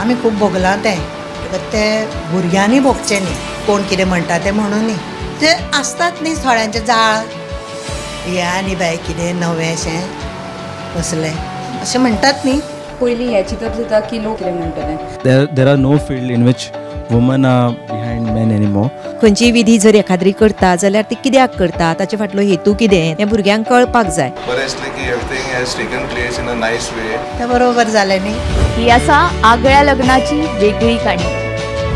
आमी खूब भोगलां तें, तें भुरग्यांनी भोगचें न्ही, कोण कितें म्हणटा तें म्हणून न्ही. ते आसतात न्ही थोड्यांचें जाळ, हें आनी बाय कितें नवेंशें कसलें अशें म्हणटात न्ही. पयलीं हें चिंतप जाता की लोक कितें म्हणटले. There are no field in which women are behind men anymore. खंयचीय विधी जर एखाद्री करता जाल्यार ती कित्याक करता, ताचे फाटलो हेतू कितें हें भुरग्यांक कळपाक जाय. बरें दिसलें की everything has taken place in a nice way. तें बरोबर जालें न्ही. ही आसा आगळ्या लग्नाची वेगळी काणी.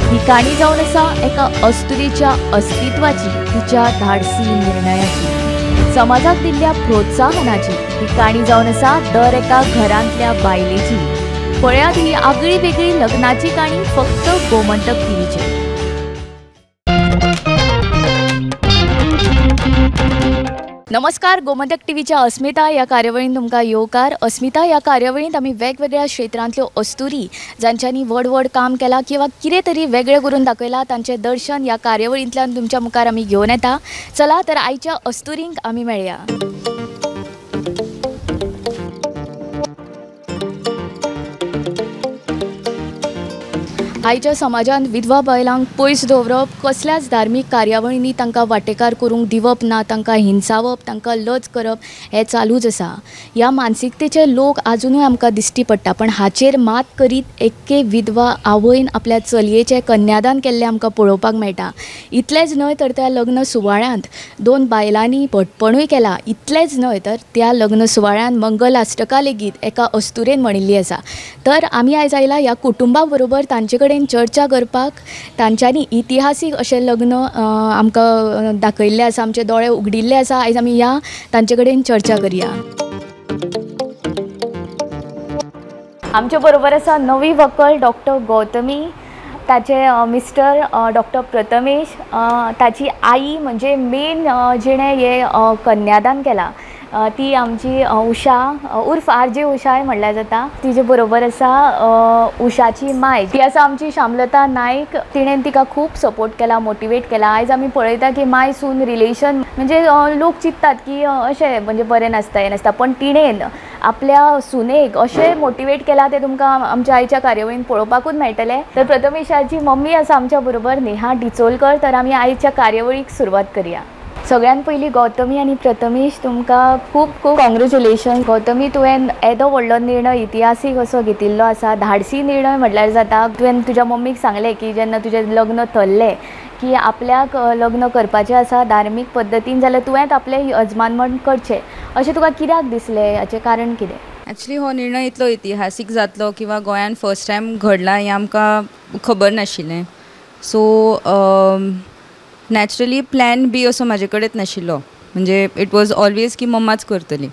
ही काणी जावन आसा एका अस्तुरीच्या अस्तित्वाची, तिच्या धाडसी निर्णयाची, समाजाक दिल्ल्या प्रोत्साहनाची. ही काणी जावन आसा दर एका घरांतल्या बायलेची. पळयात ही आगळी वेगळी लग्नाची काणी फक्त गोमंतक टीव्हीचेर. नमस्कार, गोमंतक टीव्हीच्या अस्मिता ह्या कार्यावळीन तुमकां येवकार. अस्मिता ह्या कार्यावळींत आमी वेगवेगळ्या क्षेत्रांतल्यो अस्तुरी जांच्यांनी व्हड व्हड काम केलां किंवा कितें तरी वेगळें करून दाखयलां तांचें दर्शन ह्या कार्यावळींतल्यान तुमच्या मुखार आमी घेवन येता. चला तर आयच्या अस्तुरींक आमी मेळया. आयच्या समाजांत विधवा बायलांक पयस दवरप, कसल्याच धार्मीक कार्यावळींनी तांकां वांटेकार करूंक दिवप ना, तांकां हिंसावप, तांकां लज करप हें चालूच आसा. ह्या मानसिकतेचे लोक आजुनूय आमकां दिश्टी पडटा, पण हाचेर मात करीत एके विधवा आवयन आपल्या चलयेचें कन्यादान केल्लें आमकां पळोवपाक मेळटा. इतलेंच न्हय तर त्या लग्न सुवाळ्यांत दोन बायलांनी भटपणूय केलां. इतलेंच न्हय तर त्या लग्न सुवाळ्यांत मंगलाष्टकां लेगीत एका अस्तुरेन म्हणिल्ली आसा. तर आमी आयज आयला ह्या कुटुंबा बरोबर तांचे कडेन चर्चा करपाक. तांच्यांनी इतिहासीक अशें लग्न आमकां दाखयल्लें आसा, आमचे दोळे उगडिल्ले आसा. आयज आमी ह्या तांचे कडेन चर्चा करया. आमचे बरोबर आसा नवी व्हंकल डॉक्टर गौतमी, ताचे मिस्टर डॉक्टर प्रथमेश, ताची आई म्हणजे मेन जिणें हें कन्यादान केलां ती आमची उषा उर्फ आर जे उषाय म्हणल्यार जाता. तिजे बरोबर आसा उषाची माय, ती आसा आमची श्यामलता नायक. तिणें तिका खूब सपोर्ट केला, मोटिवेट केला. आयज आमी पळयता की माय सून रिलेशन म्हणजे लोक चिंततात की अशें म्हणजे बरें नासता, हें नासता, पण तिणें आपल्या सुनेक अशें मोटिवेट केलां तें तुमकां आमच्या आयच्या कार्यावळीन पळोवपाकूच मेळटलें. तर प्रथमेशाची मम्मी आसा आमच्या बरोबर नेहा डिचोलकर. तर आमी आयच्या कार्यावळीक सुरवात करया. सगळ्यात पयलीं गौतमी आनी प्रथमेश तुमकां खूब खूब कॉंग्रेच्युलेशन. गौतमी, तुवें येदो व्हडलो निर्णय इतिहासीक असो घेतिल्लो आसा, धाडसी निर्णय म्हटल्यार जाता. तुवें तुज्या मम्मीक सांगलें की जेन्ना तुजें लग्न थरलें की आपल्याक लग्न करपाचें आसा धार्मीक पद्दतीन जाल्यार तुवेंच आपलें यजमानपण करचें, अशें तुका कित्याक दिसलें, हाचें कारण कितें? एक्चुली हो निर्णय इतलो इतिहासीक जातलो किंवा गोंयान फर्स्ट टायम घडला हें आमकां खबर नाशिल्लें. सो नॅचरली प्लॅन बी असो म्हाजे कडेन नाशिल्लो, म्हणजे it was always की मम्माच करतली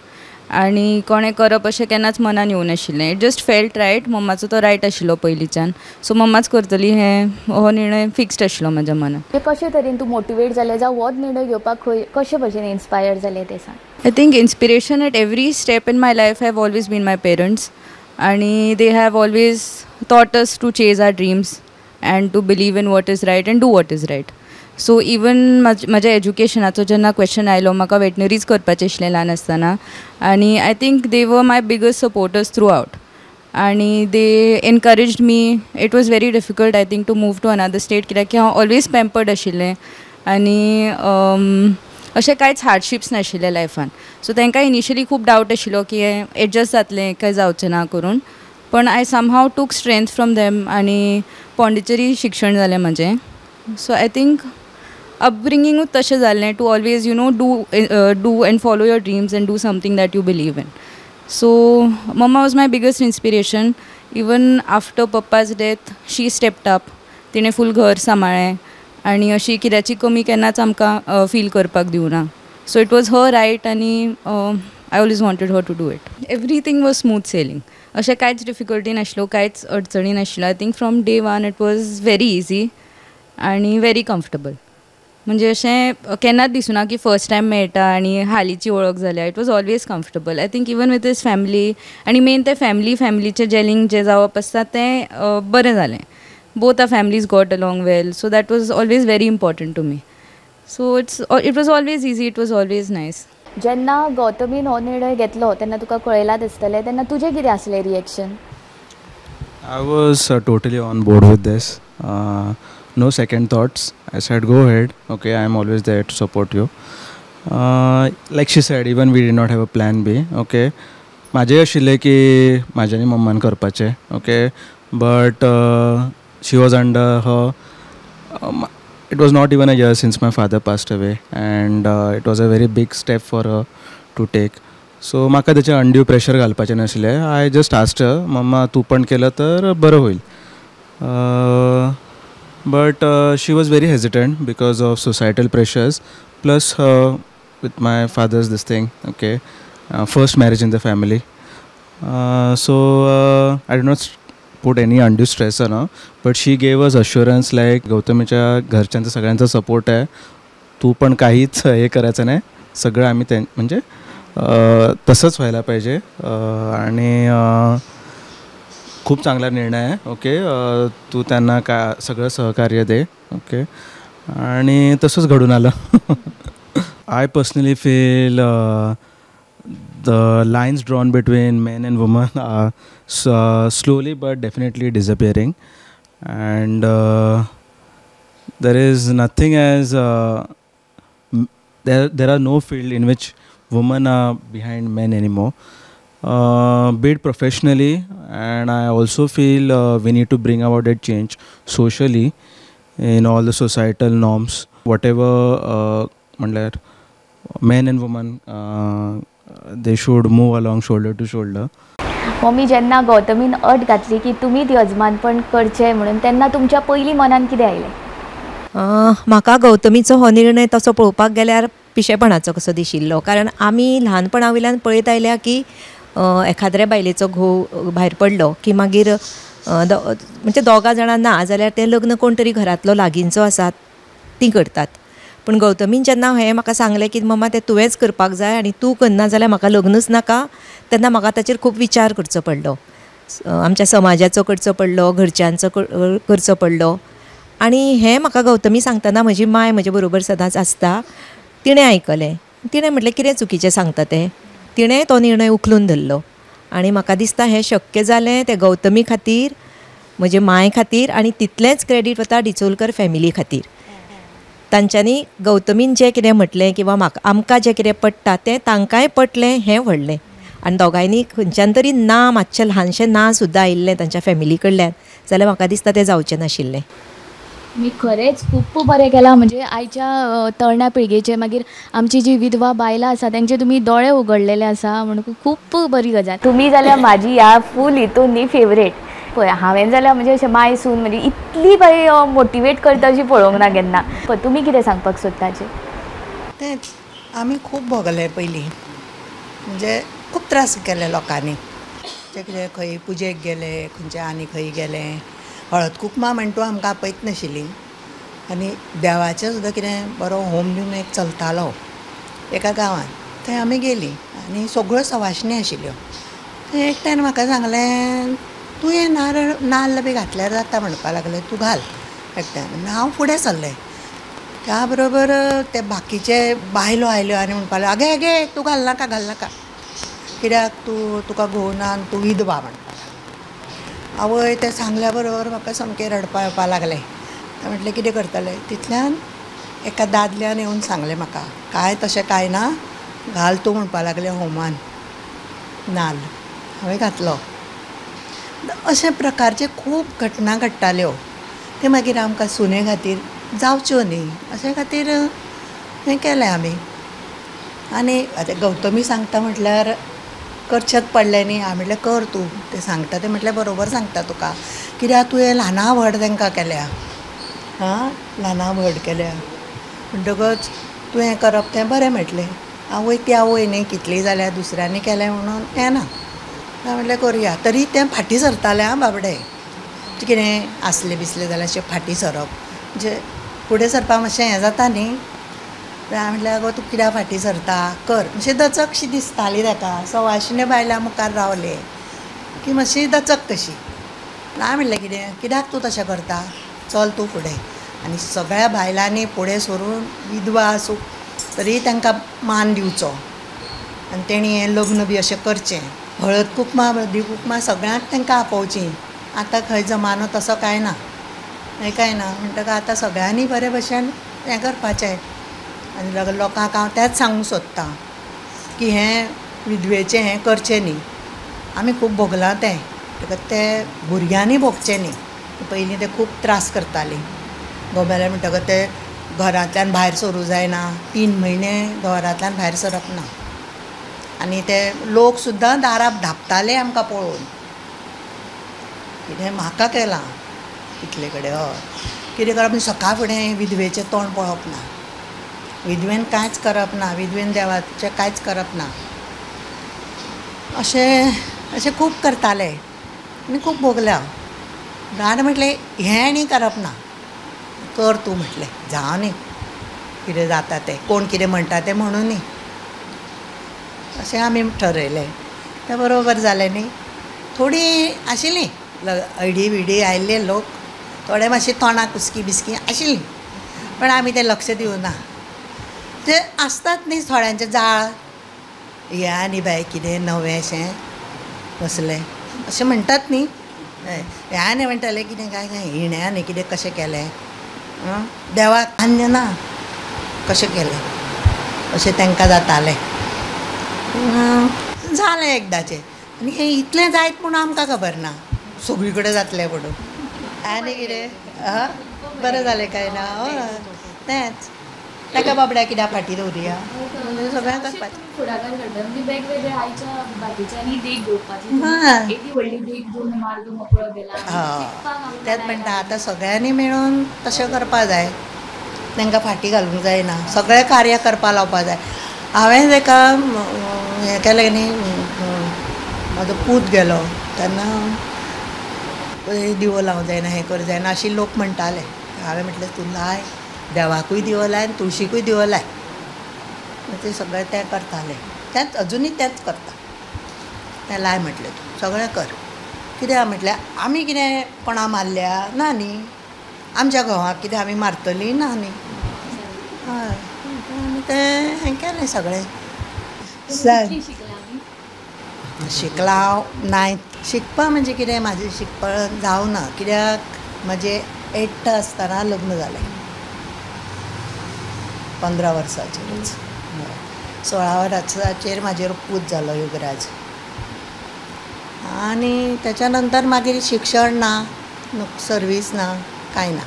आनी कोणें करप अशें केन्नाच मनान येवं नाशिल्लें. It just felt right, मम्माचो तो रायट आशिल्लो पयलींच्यान, सो मम्माच करतली हें हो निर्णय फिक्स्ड आशिल्लो म्हाज्या मनान. कशे तरेन तूं मोटिवेट जालें जावं हो निर्णय घेवपाक खंय कशे भशेन इन्स्पायर जालें तें सांग. I think inspiration at every step in my life have always been my parents आनी they have always taught us to chase our dreams and to believe in what is right and do what is right. So even म्हाज्या एज्युकेशनाचो जेन्ना question आयलो, म्हाका वेटनरीच करपाचें आशिल्लें ल्हान आसतना आनी I think they were my biggest supporters throughout आनी they encouraged me. It was very difficult I think to move to another state, कित्याक की हांव ऑलवेज पॅम्पर्ड आशिल्लें आनी अशें कांयच हार्डशिप्स नाशिल्ले लायफान. सो तांकां इनिशियली खूब डावट आशिल्लो की हें एडजस्ट जातलें काय जावचें ना करून, पण I somehow took strength from them आनी पॉंडिचेरी शिक्षण जालें म्हाजें. सो I think अपब्रिंगिंगूच तशें जाल्लें, to always you know do and follow your dreams and do something that you believe in. So mamma was my biggest inspiration. Even after पप्पा's death she stepped up, तिणें फूल घर सांबाळ्ळें आनी अशी कित्याची कमी केन्नाच आमकां feel करपाक दिवना. So it was her right आनी I always wanted her to do it. Everything was smooth sailing, अशें कांयच डिफिकल्टी नाशिल्ल्यो, कांयच अडचणी नाशिल्ल्यो. I think from day one it was very easy आनी व्हेरी कम्फर्टेबल. म्हणजे अशें केन्नाच दिसुना की फर्स्ट टायम मेळटा आनी हालींची वळख जाल्या. It was always comfortable. I think even with his family आनी मेन तें फॅमिलीचें जेलिंग जें जावप आसता तें बरें जालें. Both our families got along well, so that was always very important to me. So it was always easy, it was always nice. जेन्ना गौतमीन हो निर्णय घेतलो तेन्ना तुका कळयलात आसतलें, तेन्ना तुजें कितें आसलें reaction? I was totally on board with this. No second thoughts. I said, go ahead. Okay, I am always there to support you. Like she said, even we did not have a plan B. Okay, म्हाजें आशिल्लें की म्हाज्या आनी मम्मान करपाचें. Okay, but she was under her. It was not even a year since my father passed away, and it was a very big step for her to take. So म्हाका तेचें undue pressure घालपाचें नाशिल्लें. I just asked her, मम्मा तूं पण केलं तर बरं होईल. But she was very hesitant because of societal pressures, plus with my father's this thing, okay, first marriage in the family. So I did not put any undue stress on her, but she gave us assurance like गौतमीच्या घरच्यांचा सगळ्यांचा support आहे, तू पण काहीच हे करायचं नाही, सगळं आम्ही ते म्हणजे तसंच व्हायला पाहिजे आणि खूप चांगला निर्णय आहे. ओके, तू त्यांना का सगळं सहकार्य दे. ओके, आणि तसंच घडून आलं. I personally feel the lines drawn between men and women are slowly but definitely disappearing, and there is nothing as there are no field in which women are behind men anymore, be it professionally, and I also feel we need to bring about that change socially in all the societal norms, whatever म्हणल्यार men and women they should move along shoulder to shoulder. Mummy जेन्ना गौतमीन अट घातली की तुमी ती अजमानपण करचें म्हणून, तेन्ना तुमच्या पयलीं मनान कितें आयलें? म्हाका गौतमीचो हो निर्णय तसो पळोवपाक गेल्यार पिशेपणाचो कसो दिशिल्लो, कारण आमी ल्हानपणा वयल्यान पळयत आयल्या की एखाद्र्या बायलेचो घोव भायर पडलो की मागीर म्हणजे दोगां जाणां ना जाल्यार तें लग्न कोण तरी घरांतलो लागींचो आसा तीं करतात. पूण गौतमीन जेन्ना हें म्हाका सांगलें की मम्मा तें तुवेंच करपाक जाय आनी तूं करना जाल्यार म्हाका लग्नच नाका, तेन्ना म्हाका ताचेर खूब विचार करचो पडलो, आमच्या समाजाचो करचो पडलो, घरच्यांचो करचो पडलो. आनी हें म्हाका गौतमी सांगतना म्हजी माय म्हजे बरोबर सदांच आसता, तिणें आयकलें, तिणें म्हटलें कितें चुकीचें सांगता तें, तिणें तो निर्णय उखलून धरलो आनी म्हाका दिसता हें शक्य जालें तें गौतमी खातीर, म्हजे माय खातीर, आनी तितलेंच क्रेडीट वता डिचोलकर फॅमिली खातीर. तांच्यांनी गौतमीन जें कितें म्हटलें किंवा म्हाका आमकां जें कितें पडटा तें तांकांय पटलें, हें व्हडलें. आनी दोगांयनी खंयच्यान तरी ना मातशें ल्हानशें ना सुद्दां आयिल्लें तांच्या फॅमिली कडल्यान जाल्यार म्हाका दिसता तें जावचें नाशिल्लें. मी खरेंच खूब बरें केलां, म्हणजे आयच्या तरण्या पिळगेचे मागीर आमची जी विधवा बायलां आसा तेंचे तुमी दोळे उगडलेले आसा, म्हणून खूब बरी गजाल. तुमी जाल्यार म्हाजी ह्या फूल हितून न्ही फेवरेट. पळय हांवें जाल्यार म्हणजे अशें माय सून म्हणजे इतली बाई मोटिवेट करता अशी पळोवंक ना केन्ना. पळय तुमी कितें सांगपाक सोदता हाचेर? तेंच आमी खूब भोगले पयलीं, म्हणजे खूब त्रास केले लोकांनी, जे कितें खंय पुजेक गेले, खंयचे आनी खंय गेले, हळद कुकमा म्हण तूं आमकां आपयत नाशिल्ली, आनी देवाचें सुद्दां कितें बरो होम दिवन एक चलतालो एका गांवांत, थंय आमी गेलीं आनी सगळ्यो सवाशिणी आशिल्ल्यो. थंय एकट्यान म्हाका सांगलें तूं हें नारळ नाल्ल बी घातल्यार जाता म्हणपाक लागलें, तूं घाल एकट्यान. हांव फुडें सरलें, त्या बरोबर ते बाकीचे बायलो आयल्यो आनी म्हणपाक लागल्यो, आगे आगे तूं घालनाका घालनाका, कित्याक तूं तुका घोव ना आनी तूं विधवा म्हणपाक लागली. आवय तें सांगल्या बरोबर म्हाका सामकें रडपा येवपा लागलें. म्हटलें कितें करतलें, तितल्यान एका दादल्यान येवन सांगलें म्हाका, कांय तशें कांय ना, घाल तूं म्हणपाक लागलें होमान नाल्ल, हांवें घातलो. अशे प्रकारचे खूब घटना घडटाल्यो, ते मागीर आमकां सुने खातीर जावच्यो न्ही अशे खातीर हें केलें आमी. आनी आतां गौतमी सांगता म्हटल्यार करचेंच पडलें न्ही. हांवें म्हटलें कर तूं, तें सांगता तें म्हटलें बरोबर सांगता तुका, कित्याक तुवें ल्हाना व्हड तांकां केल्या, आं ल्हाना व्हड केल्या म्हणटकच तुवें करप तें बरें म्हटलें. आवय ती आवय न्ही, कितली जाल्यार दुसऱ्यांनी केलें म्हणून येना. हांवें म्हटलें करुया, तरी तें फाटीं सरतालें आं बाबडें, कितें आसलें बिसलें जाल्यार अशें फाटीं सरप, म्हणजे फुडें सरपाक मातशें हें जाता न्ही. हांवें म्हटलें आगो तूं कित्याक फाटीं सरता, कर. मातशी दचकशी दिसताली ताका, सवाशिण्या बायलां मुखार रावलें की मातशी दचक कशी. हांवें म्हटलें कितें कित्याक तूं तशें करता, चल तूं फुडें. आनी सगळ्या बायलांनी फुडें सरून विधवा आसूं तरी तांकां मान दिवचो आनी तेणी हें लग्न बी अशें करचें, हळद कुकमा हळदी कुकमा सगळ्यांक तांकां आपोवचीं. आतां खंय जमानो तसो कांय ना, हें कांय ना. म्हणटकच आतां सगळ्यांनी बरे भशेन हें करपाचें. आनी लोकांक हांव तेंच सांगूंक सोदतां की हें विधवेचें हें करचें न्ही. आमी खूब भोगलां तें, म्हणटकच तें भुरग्यांनी भोगचें न्ही. पयलीं ते खूब त्रास करतालीं. घोव मेलें म्हणटकच ते घरांतल्यान भायर सरूं जायना, 3 म्हयने घरांतल्यान भायर सरप ना. आनी ते लोक सुद्दां दाराक धांपताले आमकां पळोवन. कितें म्हाका केलां तितले कडेन. हय, कितें करप, सकाळ फुडें विधवेचें तोंड पळोवप ना, विधवेन कांयच करप ना, विधवेन देवाचें कांयच करप ना, अशें अशें खूब करताले आनी खूब भोगलां. आनी म्हटलें हें आनी करप ना, कर तूं म्हटलें, जावं न्ही कितें जाता तें, कोण कितें म्हणटा तें म्हणूं न्ही, अशें आमी ठरयलें. तें बरोबर जालें न्ही. थोडीं आशिल्लीं अयडी बिडी आयिल्ले लोक, थोडे मातशे तोंडाक कुसकी बिस्की आशिल्लीं, पण आमी तें लक्ष दिवना. ते आसतात न्ही थोड्यांचें जाळ, हें आनी बाय कितें नवेंशें कसलें अशें म्हणटात न्ही. हें आनी म्हणटालें कितें काय काय हिणें आनी कितें कशें केलें, देवाक मान्य ना कशें केलें अशें तांकां जातालें. जालें एकदांचें. आनी हें इतलें जायत म्हूण आमकां खबर ना, सगळी कडेन जातलें म्हणून. आनी कितें बरें जालें काय ना. हय, तेंच ताका बाबड्या कित्याक फाटीं दवरुया, सगळ्यांक करपाचें. फुडाकार करता म्हणजे वेगवेगळ्या आयच्या बाकीच्यांनी देख घेवपाची, एदी व्हडली देख घेवन मार्ग मोकळो केला. तेंच म्हणटा आतां सगळ्यांनी मेळून तशें करपा जाय, तांकां फाटीं घालूंक जायना, सगळें कार्य करपा लावपा जाय. हांवें ताका हें केलें न्ही, म्हजो पूत गेलो तेन्ना दिवो लावंक जायना, हें करूंक जायना अशें लोक म्हणटाले. हांवें म्हटलें तूं लाय, देवाकूय दिवो लाय आनी तुळशीकूय दिवो लाय. ते सगळें तें करतालें, तेंच अजुनूय तेंच करता. तें लाय म्हटलें, तूं सगळें कर. कित्याक म्हटल्यार आमी कितें कोणा मारल्या ना न्ही, आमच्या घोवाक कितें आमी मारतलीं ना न्ही. हय, आनी तें हें केलें सगळें. शिकलां हांव 9th. शिकपा म्हणजे कितें, म्हाजें शिकपा जावना, कित्याक म्हजें 8th आसतना लग्न जालें, 15 वर्सांचेरच. 16 वर्सांचेर म्हाजेर पूत जालो युगराज. आनी तेच्या नंतर मागीर शिक्षण ना, सर्वीस ना, कांय ना.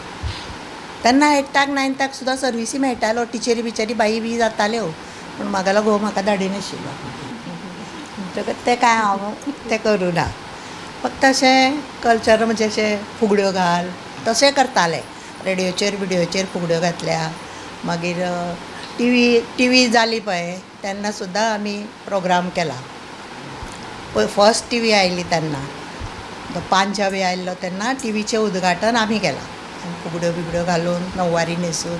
तेन्ना 8th 9th सुद्दां सर्विसी मेळटालो, टिचरी बिचरी बाई बी जाताल्यो, पूण म्हागेलो घोव म्हाका धाडिनाशिल्लो. म्हणटकच तें कांय हांव तें करूं ना. फक्त अशें कल्चर म्हणजे अशें फुगड्यो घाल तशें करतालें. रेडियोचेर विडियोचेर फुगड्यो घातल्या. मागीर टी व्ही जाली पळय तेन्ना सुद्दां आमी प्रोग्राम केला. पळय फर्स्ट टी व्ही आयली तेन्ना, तो पांचावी आयल्लो तेन्ना टीव्हीचें उद्घाटन आमी केलां. फुगड्यो बिगड्यो घालून नववारी न्हेसून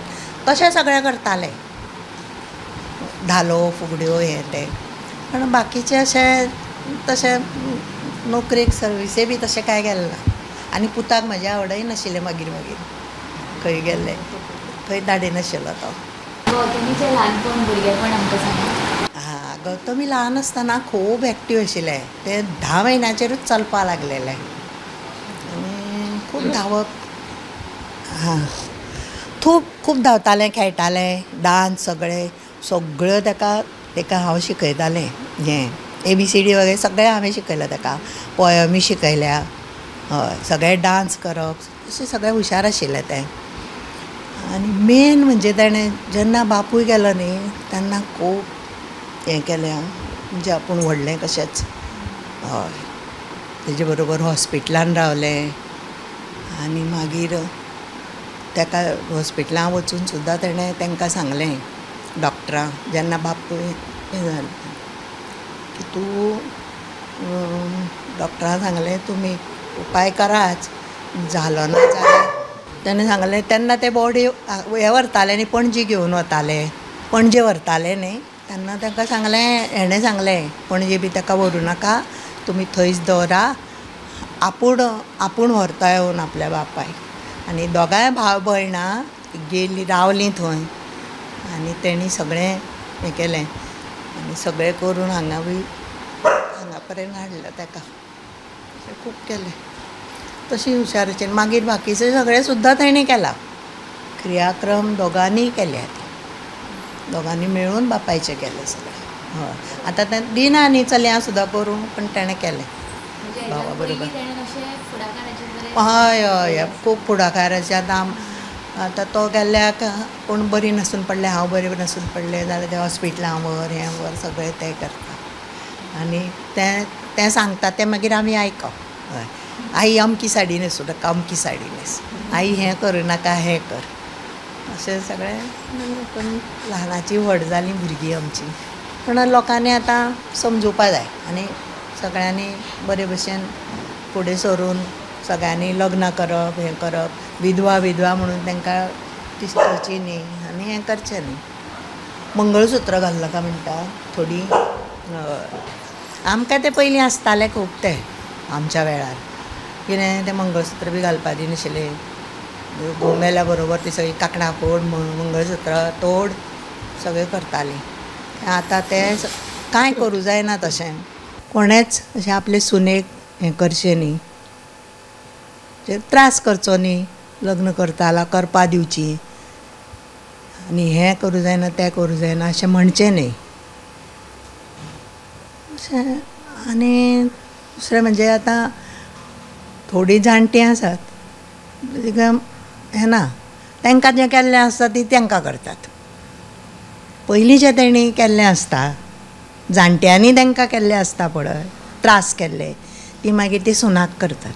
तशें सगळें करताले, धालो फुगड्यो हें तें. पण बाकीचें अशें तशें नोकरेक सर्विसे बी तशें कांय गेलें ना. आनी पुताक म्हज्या आवडय नाशिल्लें मागीर मागीर खंय गेल्लें, खंय धाडिनाशिल्लो तो. गौतमीचें ल्हानपण भुरगेपण आमकां सांगा. हां, गौतमी ल्हान आसतना खूब एक्टीव आशिल्लें. तें 10 म्हयन्याचेरूच चलपाक लागलेलें आनी खूब धांवप, हां, खूब खूब धांवतालें, खेळटालें, डांस सगळें सगळ्यो ताका ताका हांव शिकयतालें. हें ABCD वगैरे सगळें हांवें शिकयलां ताका, पोयमी शिकयल्या, हय, सगळें डांस करप अशें सगळें हुशार आशिल्लें तें. आनी मेन म्हणजे ताणें जेन्ना बापूय गेलो न्ही तेन्ना खूब हें केलें आं, म्हणजे आपूण व्हडलें कशेंच. हय, तेजे बरोबर हॉस्पिटलान रावलें आनी मागीर ताका हॉस्पिटलान वचून सुद्दां तेणें तांकां सांगलें डॉक्टरांक, जेन्ना बापूय हें जालें की तूं डॉक्टरान सांगलें तुमी उपाय कराच, जालो ना जाल्यार तेणें सांगलें. तेन्ना ते बॉडी हें व्हरताले न्ही, पणजी घेवन वताले, पणजे व्हरताले न्ही, तेन्ना तांकां सांगलें, हेणें सांगलें पणजे बी ताका व्हरूं नाका, तुमी थंयच दवरा, आपूण आपूण व्हरता येवन आपल्या बापायक. आनी दोगांय भाव भयणां गेलीं रावलीं थंय आनी तेणी सगळें हें केलें आनी सगळें करून हांगा बी हांगा पर्यंत हाडलो ताका. अशें खूब केलें. तशी हुशार. मागीर बाकीचें सगळें सुद्दां तेणें केलां. क्रियाक्रम दोगांनीय केल्या, दोगांनी मेळून बापायचें केलें सगळें. हय, आतां तें दिना न्ही चलयां सुद्दां करूं, पण तेणें केलें भावा बरोबर. हय हय, खूब फुडाकाराचें. आतां आतां तो गेल्ल्याक कोण बरी नासून पडलें, हांव बरी नासून पडलें जाल्यार तें हॉस्पिटलां व्हर, हें व्हर, सगळें तें करता. आनी तें तें सांगता तें मागीर आमी आयकप. हय, आई अमकी साडी न्हेसूं नाका, अमकी साडी न्हेस, आई हें करूं नाका, हें कर, अशें सगळें. पण ल्हानाची व्हड जालीं भुरगीं आमचीं. पूण लोकांनी आतां समजुपा जाय आनी सगळ्यांनी बरे भशेन फुडें सरून सगळ्यांनी लग्नां करप, हें करप. विधवा विधवा म्हणून तांकां दिसची न्ही आनी हें करचें न्ही. मंगळसूत्र घालनाका म्हणटा थोडीं. आमकां तें पयलीं आसतालें खूब तें आमच्या वेळार, कितें तें मंगळसूत्र बी घालपा दिनाशिल्लें. घोव मेल्या बरोबर ती सगळीं कांकणां फोड, मंगळसूत्र तोड, सगळें करतालीं. आतां तें कांय करूं जायना तशें. कोणेंच अशें आपले सुनेक हें करचें न्ही, त्रास करचो न्ही. लग्न करता करपा दिवची आनी हें करूं जायना, तें करूं जायना अशें म्हणचें न्ही अशें. आनी दुसरें म्हणजे आतां थोडीं जाणटीं आसात हें ना, तांकां जें केल्लें आसता ती तांकां करतात. पयलीं जें तेणी केल्लें आसता, जाणट्यांनी तांकां केल्लें आसता पळय, त्रास केल्ले, ती मागीर ती सुनाक करतात.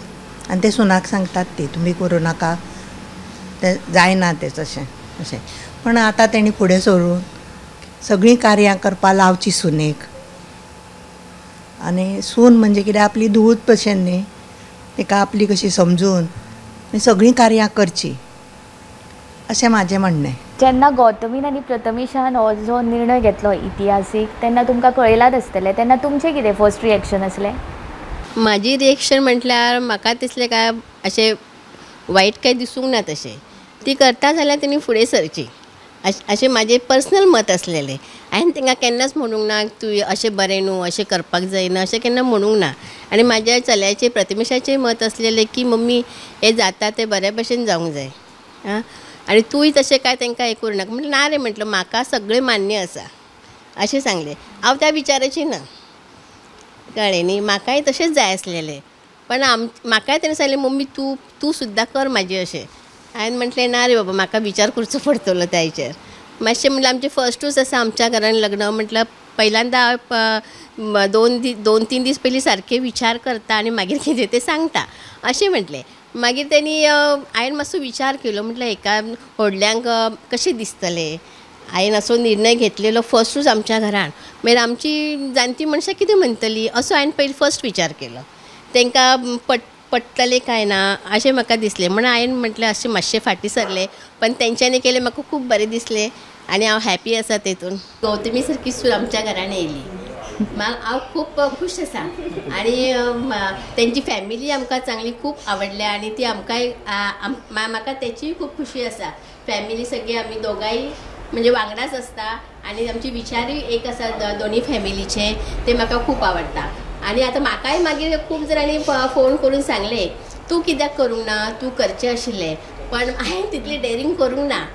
आनी ते सुनाक सांगतात ती तुमी करूं नाका, तें जायना तें तशें अशें. पण आतां तेणी फुडें सरून सगळीं कार्यां करपा लावची सुनेक. आनी सून म्हणजे कितें आपली धुवूच भशेन न्ही, तिका आपली कशी समजून सगळीं कार्यां करचीं अशें म्हाजें म्हणणें. जेन्ना गौतमीन आनी प्रथमेशान हो जो निर्णय घेतलो इतिहासीक, तेन्ना तुमकां कळयलाच आसतलें, तेन्ना तुमचें कितें फर्स्ट रिएक्शन आसलें? म्हाजी रिएक्शन म्हटल्यार म्हाका तितलें काय अशें वायट काय दिसूंक ना. तशें ती करता जाल्यार तेणी फुडें सरची अशें म्हाजें पर्सनल मत आसलेलें. हांवें तांकां केन्नाच म्हणूंक ना तूं अशें बरें न्हू, अशें करपाक जायना, अशें केन्ना म्हणूंक ना. आनी म्हाज्या चल्याचें प्रथमेशाचें मत आसलेलें की मम्मी हें जाता तें बऱ्या भशेन जावंक जाय आं, आनी तूंय तशें काय तांकां हें करूं नाका. म्हटलें ना रे, म्हटलें म्हाका सगळें मान्य आसा अशें सांगलें. हांव त्या विचाराची ना, कळ्ळें न्ही. म्हाकाय तशेंच जाय आसलेलें, पण म्हाकाय तेणें सांगलें मम्मी तूं तूं सुद्दां कर म्हाजें अशें. हांवें म्हटलें ना रे बाबा, म्हाका विचार करचो पडटलो त्या हेचेर मातशें. म्हटल्यार आमचें फर्स्टूच आसा आमच्या घरान लग्न, म्हटल्यार पहिल्यांदा हांव दोन तीन दीस पयलीं सारके विचार करता आनी मागीर कितें तें सांगता अशें म्हटलें. मागीर तेणी हांवें मातसो विचार केलो, म्हटल्यार हेका व्हडल्यांक कशें दिसतलें, हांवें असो निर्णय घेतलेलो फर्स्टूच आमच्या घरान, मागीर आमची जाणटी मनशां कितें म्हणटलीं असो हांवें पयलीं फर्स्ट विचार केलो. तांकां पडटलें काय ना अशें म्हाका दिसलें, म्हणून हांवें म्हटलें अशें मातशें फाटीं सरलें. पण तेंच्यांनी केलें म्हाका खूब बरें दिसलें आनी हांव हॅपी आसा तेतून. गौतमी सारकी सून आमच्या घरान येयली, हांव खूब खूश आसा. आनी तेंची फॅमिली आमकां चांगली खूब आवडल्या आनी ती आमकांय म्हाका तेचीय खूब खुशी आसा. फॅमिली सगळी आमी दोगांय म्हणजे वांगडाच आसता आनी आमचे विचारूय एक आसा दोनी फॅमिलीचे, ते म्हाका खूब आवडटा. आनी आतां म्हाकाय मागीर खूब जाणांनी फोन करून सांगलें तूं कित्याक करूंक ना, तूं करचें आशिल्लें, पण हांवें तितली डेरींग करूंक ना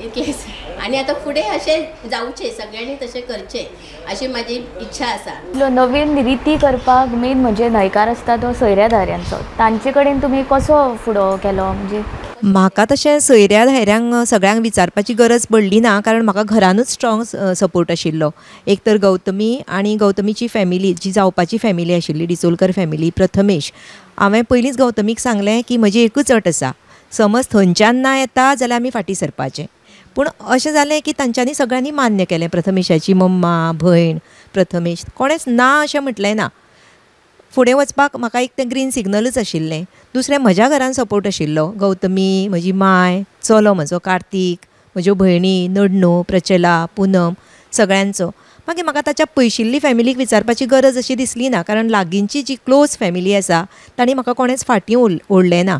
इतलेंच. आनी आतां फुडें अशें जावचें, सगळ्यांनी तशें करचें अशी म्हाजी इच्छा आसा. नवीन रिती करपाक मेन म्हणजे न्हयकार आसता तो सोयऱ्या धायऱ्यांचो, तांचे कडेन तुमी कसो फुडो केलो? म्हणजे म्हाका तशें सोयऱ्या धायऱ्यांक सगळ्यांक विचारपाची गरज पडली ना, कारण म्हाका घरानूच स्ट्रॉंग सपोर्ट आशिल्लो. एक तर गौतमी आनी गौतमीची फॅमिली जी जावपाची फॅमिली आशिल्ली डिचोलकर फॅमिली, प्रथमेश. हांवें पयलींच गौतमीक सांगलें की म्हजी एकूच अट आसा, समज थंयच्यान ना येता जाल्यार आमी फाटीं सरपाचें. पूण अशें जालें की तांच्यांनी सगळ्यांनी मान्य केलें, प्रथमेशाची मम्मा, भयण, प्रथमेश, कोणेंच ना अशें म्हटलें ना. फुडें वचपाक म्हाका एक तें ग्रीन सिग्नलूच आशिल्लें. दुसरें म्हज्या घरान सपोर्ट आशिल्लो, गौतमी, म्हजी माय, चलो म्हजो कार्तीक, म्हज्यो भयणी नडणू, प्रचला, पुनम, सगळ्यांचो. मागीर म्हाका ताच्या पयशिल्ली फॅमिलीक विचारपाची गरज अशी दिसली ना, कारण लागींची जी क्लोज फॅमिली आसा तांणी म्हाका कोणेंच फाटीं ओडलें ना.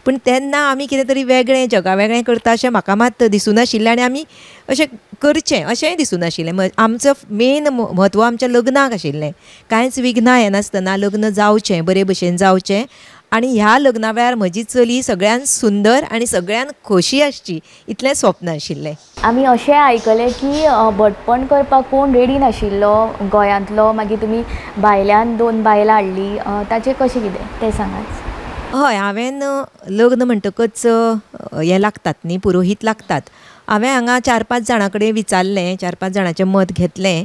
पूण तेन्ना आमी कितें तरी वेगळें जगा वेगळें करता अशें म्हाका मात दिसूं नाशिल्लें आनी आमी अशें करचें अशेंय दिसूं नाशिल्लें. आमचो मेन म्हत्व आमच्या लग्नाक आशिल्लें, कांयच विघ्नां येनासतना लग्न जावचें, बरे भशेन जावचें आनी ह्या लग्ना वेळार म्हजी चली सगळ्यान सुंदर आनी सगळ्यान खोशी आसची इतलें स्वप्न आशिल्लें. आमी अशें आयकलें की भटपण करपाक कोण रेडी नाशिल्लो गोंयांतलो, मागीर तुमी भायल्यान 2 बायलां हाडली, ताचें कशें कितें तें सांगात. हय, हांवें लग्न म्हणटकच हें लागतात न्ही, पुरोहीत लागतात. हांवें हांगा 4-5 जाणां कडेन विचारलें, 4-5 जाणांचें मत घेतलें,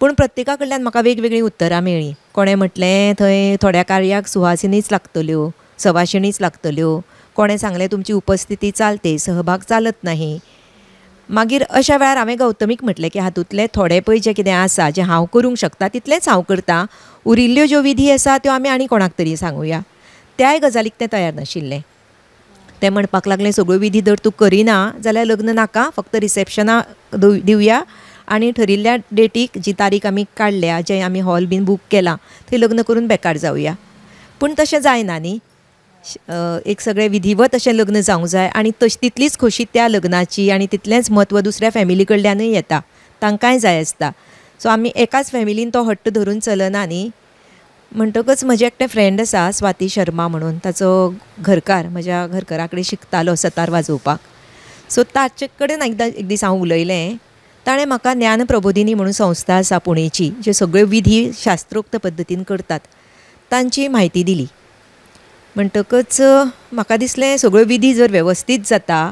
पूण प्रत्येका कडल्यान म्हाका वेगवेगळीं उत्तरां मेळ्ळीं. कोणें म्हटलें थंय थोड्या कार्याक सुहासिनीच लागतल्यो, सवाशिणीच लागतल्यो, कोणें सांगलें तुमची उपस्थिती चालते, सहभाग चालत नाही. मागीर अशा वेळार हांवें गौतमीक म्हटलें की हातूंतलें थोडें पळय जें कितें आसा जें हांव करूंक शकता तितलेंच हांव करता, उरिल्ल्यो ज्यो विधी आसा त्यो आमी आनी कोणाक तरी सांगुया. त्याय गजालीक तें तयार नाशिल्लें. तें म्हणपाक लागलें सगळ्यो विधी जर तूं करिना जाल्यार लग्न नाका, फक्त रिसेप्शनां दिवया आनी ठरिल्ल्या डेटीक जी तारीख आमी काडल्या, जें आमी हॉल बीन बूक केलां थंय लग्न करून बेकार जावया. पूण तशें जायना न्ही, एक सगळें विधिवत अशें लग्न जावंक जाय आनी तशी तितलीच खोशी त्या लग्नाची आनी तितलेंच म्हत्व दुसऱ्या फॅमिली कडल्यानूय येता, तांकांय जाय आसता. सो आमी एकाच फॅमिलीन तो हट्ट धरून चलना न्ही. म्हणटकच म्हजें एकटें फ्रेंड आसा स्वाती शर्मा म्हणून, ताचो घरकार म्हज्या घरकारा कडेन शिकतालो सतार वाजोवपाक. सो ताचे कडेन एकदां एक दीस हांव उलयलें, ताणें म्हाका ज्ञान प्रबोधिनी म्हणून संस्था आसा पुणेची, जे सगळ्यो विधी शास्त्रोक्त पद्दतीन करतात, तांची म्हायती दिली. म्हणटकच म्हाका दिसलें सगळ्यो विधी जर वेवस्थीत जाता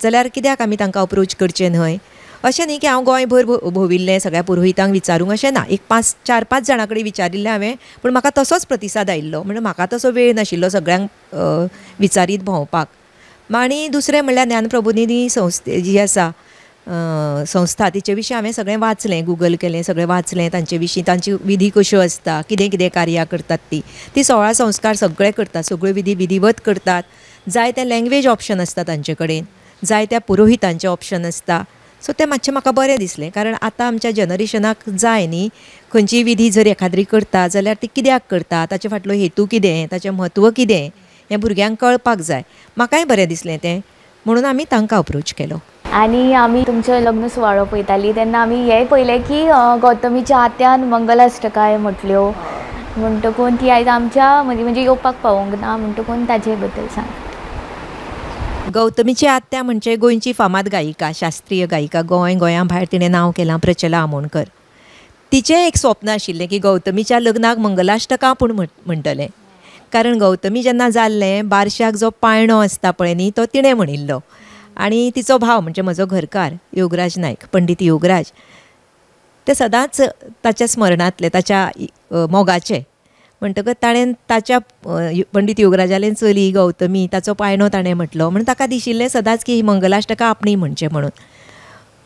जाल्यार कित्याक आमी तांकां अप्रोच करचें न्हय. अशें न्ही की हांव गोंयभर भोंविल्लें सगळ्या पुरोहितांक विचारूंक, अशें ना, एक 4-5 जाणां कडेन विचारिल्लें हांवें, पूण म्हाका तसोच प्रतिसाद आयिल्लो. म्हणजे म्हाका तसो वेळ नाशिल्लो सगळ्यांक विचारीत भोंवपाक. आनी दुसरें म्हणल्यार ज्ञान प्रबोधिनी संस्थे जी आसा संस्था, तिचे विशीं हांवें सगळें वाचलें, गुगल केलें, सगळें वाचलें तांचे विशीं, तांची विधी कश्यो आसता, कितें कितें कार्यां करतात, ती ती 16 संस्कार सगळे करतात, सगळ्यो विधी विधिवत करतात. जाय त्या लँग्वेज ऑप्शन आसता तांचे कडेन, जाय त्या पुरोहितांचें ऑप्शन आसता. सो तें मातशें म्हाका बरें दिसलें, कारण आतां आमच्या जनरेशनाक जाय न्ही खंयचीय विधी जर एखाद्री करता जाल्यार ती कित्याक करता, ताचे फाटलो हेतू कितें, ताचें म्हत्व कितें हें भुरग्यांक कळपाक जाय. म्हाकाय बरें दिसलें तें, म्हणून आमी तांकां अप्रोच केलो. आनी आमी तुमचो लग्न सुवाळो पळयतालीं तेन्ना आमी हें पळयलें की गौतमीच्या आत्यान मंगलाष्टकाय म्हटल्यो, म्हणटकून ती आयज आमच्या मदीं म्हणजे येवपाक पावोंक ना, म्हणटकून ताजे बद्दल सांग. गौतमीची आत्या म्हणजे गोंयची फामाद गायिका, शास्त्रीय गायिका, गोंया भायर तिणें नांव केलां, प्रचला आमोणकर. तिचें एक स्वप्न आशिल्लें की गौतमीच्या लग्नाक मंगलाष्टकां पूण म्हणटलें, कारण गौतमी जेन्ना जाल्लें बारशाक जो पाळणो आसता पळय न्ही तो तिणें म्हणिल्लो. आनी तिचो भाव म्हणजे म्हजो घरकार योगराज नायक, पंडित योगराज, ते सदांच ताच्या स्मरणांतले, ताच्या मोगाचे. म्हणटकच ताणें ताच्या पंडित योगराजालें चली गौतमी ताचो पाळणो ताणें म्हटलो, म्हणून ताका दिशिल्लें सदांच की ही मंगलाष्टकां आपणी म्हणचें म्हणून.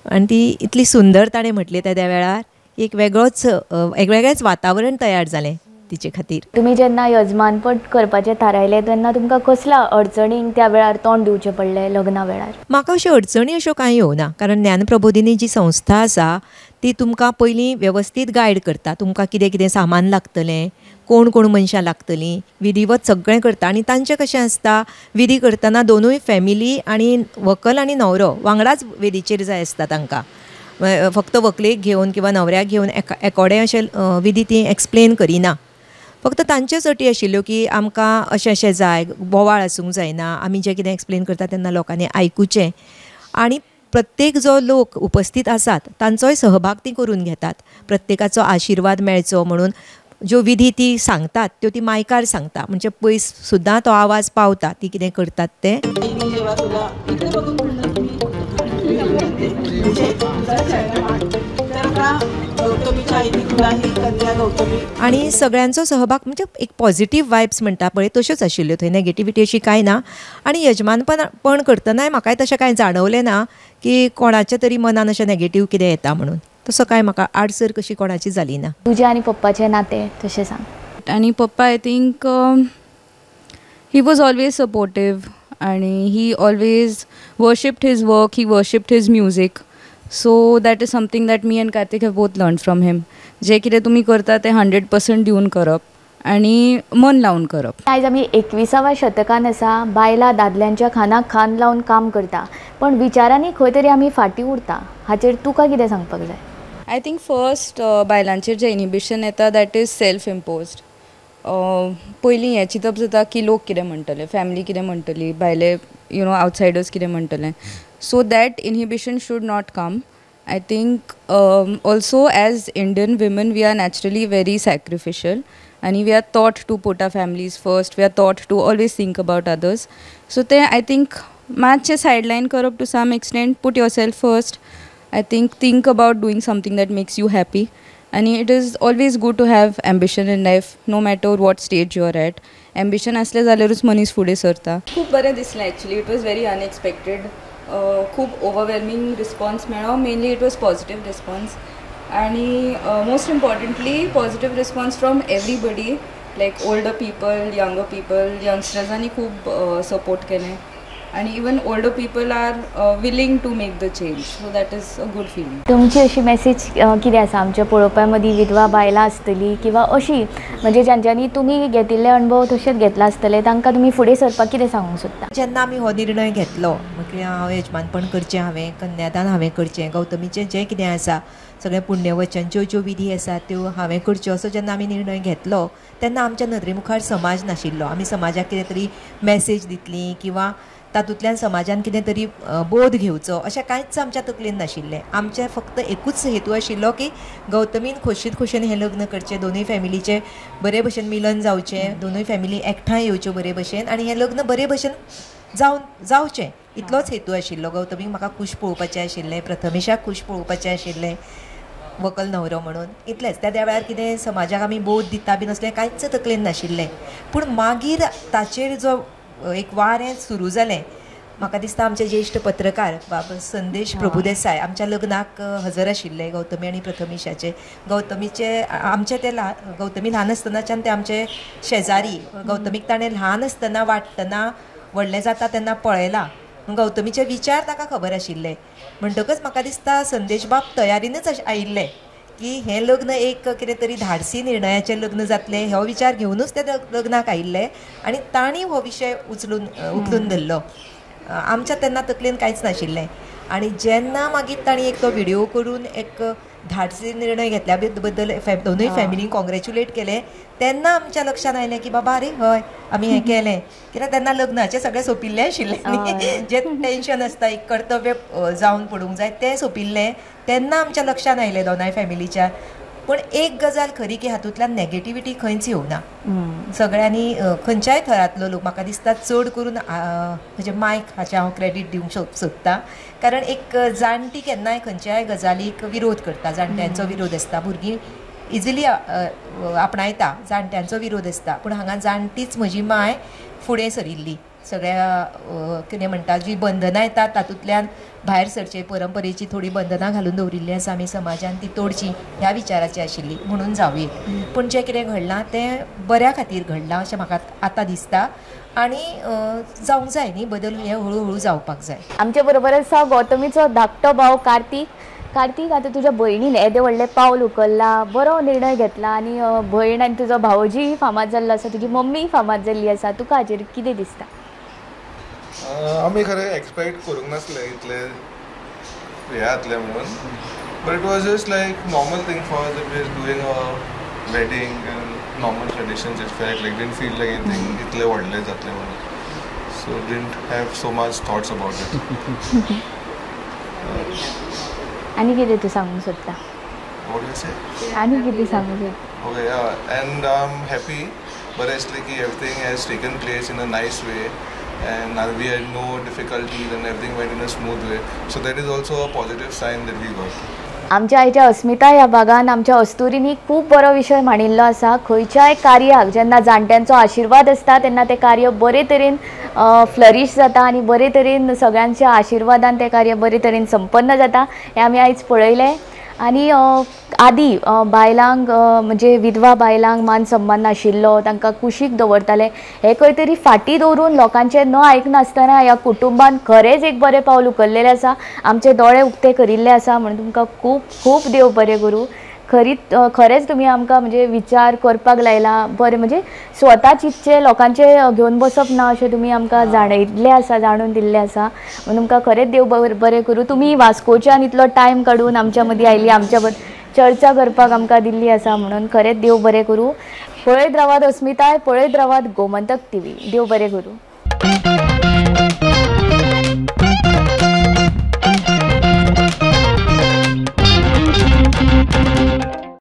आनी ती इतली सुंदर ताणें म्हटली त्या वेळार, एक वेगळोच वेगवेगळेंच वातावरण तयार जालें तिचे खातीर. तुमी जेन्ना यजमानपण करपाचें थारायलें तेन्ना तुमकां कसल्या अडचणींक त्या वेळार तोंड दिवचें पडलें लग्ना वेळार? म्हाका अश्यो अडचणी अश्यो कांय येवना, कारण ज्ञान प्रबोधिनी जी संस्था आसा ती तुमकां पयलीं वेवस्थीत गायड करता, तुमकां कितें कितें सामान लागतलें, कोण कोण मनशां लागतलीं, विधिवत सगळें करता. आनी तांचें कशें आसता, विधी करतना दोनूय फॅमिली आनी व्हंकल आनी न्हवरो वांगडाच वेदीचेर जाय आसता तांकां, फक्त व्हंकलेक घेवन किंवा न्हवऱ्याक घेवन एकोडें अशें विधी ती एक्सप्लेन करिना. फक्त तांच्योच अटी आशिल्ल्यो की आमकां अशें अशें जाय, बोवाळ आसूंक जायना, आमी जें कितें एक्सप्लेन करता तेन्ना लोकांनी आयकुचें, आनी प्रत्येक जो लोक उपस्थित आसात तांचोय सहभाग ती करून घेतात, प्रत्येकाचो आशिर्वाद मेळचो म्हणून ज्यो विधी ती सांगतात त्यो ती मायकार सांगता, म्हणजे पयस सुद्दां तो आवाज पावता ती कितें करतात तें. आनी सगळ्यांचो सहभाग म्हणजे एक पॉझिटिव्ह वायब्स म्हणटा पळय तश्योच आशिल्ल्यो थंय, नेगेटिविटी अशी कांय ना. आनी यजमानपण करतनाय म्हाकाय तशें कांय जाणवलें ना की कोणाच्या तरी मनान अशें नेगेटिव्ह कितें येता म्हणून, तसो कांय म्हाका आडसर कशी कोणाची जाली ना. तुजें आनी पप्पाचें नातें तशें सांग. आनी पप्पा I think he was always supportive आनी he always worshipped his work, he worshipped his music. So that is something that me and Kartik have both learn from him. जें कितें तुमी करता तें 100% दिवन करप आनी मन लावन करप. आयज आमी 21व्या शतकान आसा, बायलां दादल्यांच्या खांदाक खांद लावन काम करता, पण विचारांनी खंय तरी आमी फाटीं उरता, हाचेर तुका कितें सांगपाक जाय? I think first बायलांचेर जें इनिबिशन येता that is self imposed. पयलीं हें चिंतप जाता की लोक कितें म्हणटले, फॅमिली कितें म्हणटली, भायले you know आवटसायडर्स कितें म्हणटले. So that inhibition should not come. I think also as Indian women we are naturally very sacrificial आनी we are taught to put our families first, we are taught to always think about others. So तें I think मातशें सायडलायन करप to some extent, put yourself first. I think about doing something that makes you happy. आनी it is always good to have ambition in life, no matter what stage you are at. Ambition आसलें जाल्यारूच मनीस फुडें सरता. खूब बरें दिसलें actually, it was very unexpected. खूब ओवरवेल्मिंग रिस्पॉन्स मेळ्ळो, mainly it was positive response. आनी most importantly positive response from everybody, like older people, younger people, यंगस्टर्सांनी खूब सपोर्ट केलें आनी even older people are willing to make the change, so that is a good feeling. तुमची अशी message कितें आसा आमच्या पळोवपा मदीं विधवा बायलां आसतलीं किंवा अशी म्हणजे ज्यांच्यांनी तुमी घेतिल्ले अणभव तशेंच घेतला आसतले, तांकां तुमी फुडें सरपाक कितें सांगूंक सोदता? जेन्ना आमी हो निर्णय घेतलो की हांव यजमानपण करचें, हांवें कन्यादान हांवें करचें, गौतमीचें जें कितें आसा सगळें पुण्यवचन ज्यो ज्यो विधी आसा त्यो हांवें करच्यो असो जेन्ना आमी निर्णय घेतलो तेन्ना आमच्या नदरे मुखार समाज नाशिल्लो. आमी समाजाक कितें तरी मॅसेज दितलीं किंवा तातूंतल्यान समाजान कितें तरी बोध घेवचो अशें कांयच आमच्या तकलेन नाशिल्लें. आमचें फक्त एकूच हेतू आशिल्लो की गौतमीन खोशीन खोशयेन हें लग्न करचें, दोनूय फॅमिलीचें बरे भशेन मिलन जावचें, दोनूय फॅमिली एकठांय येवच्यो बरे भशेन आनी हें लग्न बरे भशेन जावचें, इतलोच हेतू आशिल्लो. गौतमीक म्हाका खूश पळोवपाचें आशिल्लें, प्रथमेशाक खूश पळोवपाचें आशिल्लें व्हंकल न्हवरो म्हणून, इतलेंच. त्या वेळार कितें समाजाक आमी बोध दिता बीन असलें कांयच तकलेन नाशिल्लें. पूण मागीर ताचेर जो एक वारें सुरू जालें, म्हाका दिसता आमचे ज्येश्ठ पत्रकार बाब संदेश प्रभुदेसाय आमच्या लग्नाक हजर आशिल्ले, गौतमी आनी प्रथमेशाचे. गौतमीचे आमचे ते गौतमी ल्हान आसतनाच्यान ते आमचे शेजारी. गौतमीक ताणें ल्हान आसतना वाडटना व्हडलें जाता तेन्ना पळयलां, गौतमीचे विचार ताका खबर आशिल्ले. म्हणटकच म्हाका दिसता संदेश बाब तयारीनच आयिल्ले की हें लग्न एक कितें तरी धाडसी निर्णयाचें लग्न जातलें हो विचार घेवनूच ते लग्नाक आयिल्ले आनी तांणी हो विशय उखलून धरलो. आमच्या तेन्ना तकलेन कांयच नाशिल्लें. आनी जेन्ना मागीर तांणी एक तो व्हिडियो करून एक धाडसी निर्णय घेतल्या बद्दल दोनूय फॅमिलींक कॉंग्रेच्युलेट केलें तेन्ना आमच्या लक्षांत आयलें की बाबा अरे हय आमी हें केलें. कित्याक तेन्ना लग्नाचें सगळें सोंपिल्लें आशिल्लें, जें टेंशन आसता एक कर्तव्य जावन पडूंक जाय तें सोंपिल्लें तेन्ना आमच्या लक्षांत आयलें दोनाय फॅमिलीच्या. पूण एक गजाल खरी की हातूंतल्यान नॅगेटिविटी खंयच येवना. सगळ्यांनी खंयच्याय थरांतलो लोक, म्हाका दिसता चड करून म्हजे मायक हाचें हांव क्रेडीट दिवंक सोदता, कारण एक जाणटी केन्नाय खंयच्याय गजालीक विरोध करता, जाणट्यांचो विरोध आसता, भुरगीं इजिली आपणायता, जाणट्यांचो विरोध आसता. पूण हांगा जाणटीच म्हजी माय फुडें सरिल्ली, सगळ्या कितें म्हणटा जी बंधनां येतात तातूंतल्यान भायर सरचें, परंपरेची थोडी बंधनां घालून दवरिल्लीं आसा आमी समाजान, ती तोडची ह्या विचाराची आशिल्ली म्हणून जावये. पूण जें कितें घडलां तें बऱ्या खातीर घडलां अशें म्हाका आतां दिसता आनी जावंक जाय न्ही बदल, हे हळू हळू जावपाक जाय. आमचे बरोबर आसा गौतमीचो धाकटो भाव कार्तीक. कार्तीक, आतां तुज्या भयणीन येदें व्हडलें पावल उखल्लां, बरो निर्णय घेतला आनी भयण आनी तुजो भावोजी फामाद जाल्लो आसा, तुजी मम्मी फामाद जाल्ली आसा, तुका हाजेर कितें दिसता? आमी खरें एक्सपेक्ट करूंक नासलें इतलें हें जातलें म्हणून, but it was just like normal thing for us, we are doing a wedding and normal traditions. It felt like didn't feel like anything इतलें व्हडलें जातलें म्हणून, so didn't have so much thoughts about it. आनी कितें तूं सांगूंक सोदता? आनी कितें सांगूंक सोदता? Okay, yeah, and I am happy, बरें दिसलें की everything has taken place in a nice way and we had no difficulties and everything went in a smooth way, so that is also a positive sign that we got. आमच्या आयच्या अस्मिता ह्या भागान आमच्या अस्तुरींनी खूब बरो विशय मांडिल्लो आसा. खंयच्याय कार्याक जेन्ना जाणट्यांचो आशिर्वाद आसता तेन्ना तें कार्य बरे तरेन फ्लरीश जाता आनी बरे तरेन सगळ्यांच्या आशिर्वादान तें कार्य बरे तरेन संपन्न जाता हें आमी आयज पळयलें. आनी आदी बायलांक म्हणजे विधवा बायलांक मान सन्मान नाशिल्लो, तांकां कुशीक दवरताले, हें खंय तरी फाटीं दवरून लोकांचें न आयकनासतना ह्या कुटुंबान खरेंच एक बरें पावल उखल्लेलें आसा, आमचे दोळे उक्ते करिल्ले आसा. म्हणून तुमकां खूब खूब देव बरें करूं. खरेंच तुमी आमकां म्हणजे विचार करपाक लायला, बरें म्हणजे स्वता चिंतचें, लोकांचें घेवन बसप ना अशें तुमी आमकां जाणयल्लें आसा, जाणून दिल्लें आसा. म्हणून तुमकां खरेंच देव बरें करूं. तुमी वास्कोच्यान इतलो टायम काडून आमच्या मदीं आयली, आमच्या चर्चा करपाक आमकां दिल्ली आसा, म्हणून खरेंच देव बरें करूं. पळयत रावात अस्मिताय, पळयत रावात गोमंतक टीव्ही. देव बरें करूं.